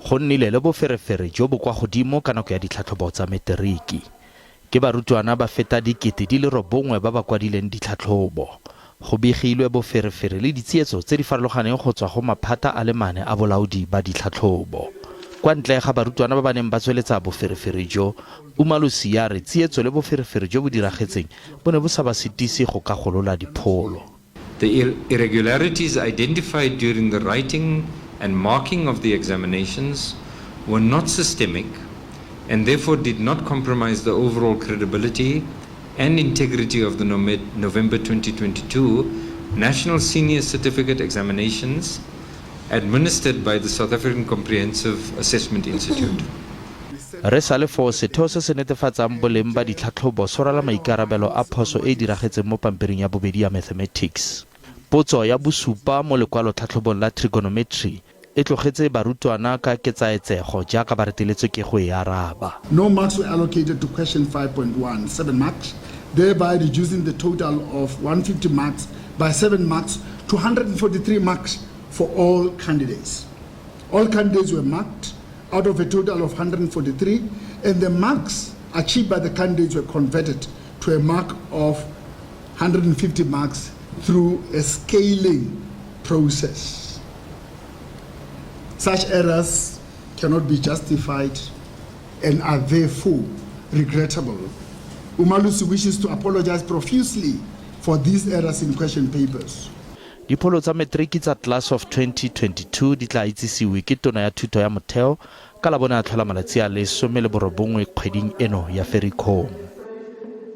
Go nnile le boferefere jo bo kwa godimo ka nako ya ditlhatlhobo tsa meteriki. Ke barutwana ba feta 9000 ba ba kwadileng ditlhatlhobo. Go begilwe boferefere le ditsietso tse di farologaneng go tswa go maphata a le mane a bolaodi ba ditlhatlhobo. Kwa ntle ga barutwana ba ba neng ba tsweletsa boferefere jo, Umalusi ya re tsietso le boferefere jo bo diragetseng bo ne bo sa ba sitise go ka golola dipholo. The irregularities identified during the writing and marking of the examinations were not systemic and therefore did not compromise the overall credibility and integrity of the November 2022 National Senior Certificate Examinations administered by the South African Comprehensive Assessment Institute. Re sale foo, setheo se se netefatsang boleng ba ditlhatlhobo se rwala maikarabelo a phoso e e diragetseng mo pampiring ya bobedi ya Mathematics. Potso ya bosupa mo lekwalotlhatlhobong la Trigonometry e tlogetse barutwana ka ketsaetsego jaaka ba reteletswe ke go e araba. No marks were allocated to question 5.1, 7 marks, thereby reducing the total of 150 marks by 7 marks to 143 marks for all candidates. All candidates were marked out of a total of 143, and the marks achieved by the candidates were converted to a mark of 150 marks through a scaling process. Such errors cannot be justified and are therefore regrettable. Umalusi wishes to apologize profusely for these errors in question papers. Dipholo tsa Metriki tsa Class of 2022 di tla itsisiwe ke Tona ya Thuto ya Motheo ka Labone a tlhola malatsi a le 19 kgweding eno ya Ferikgong.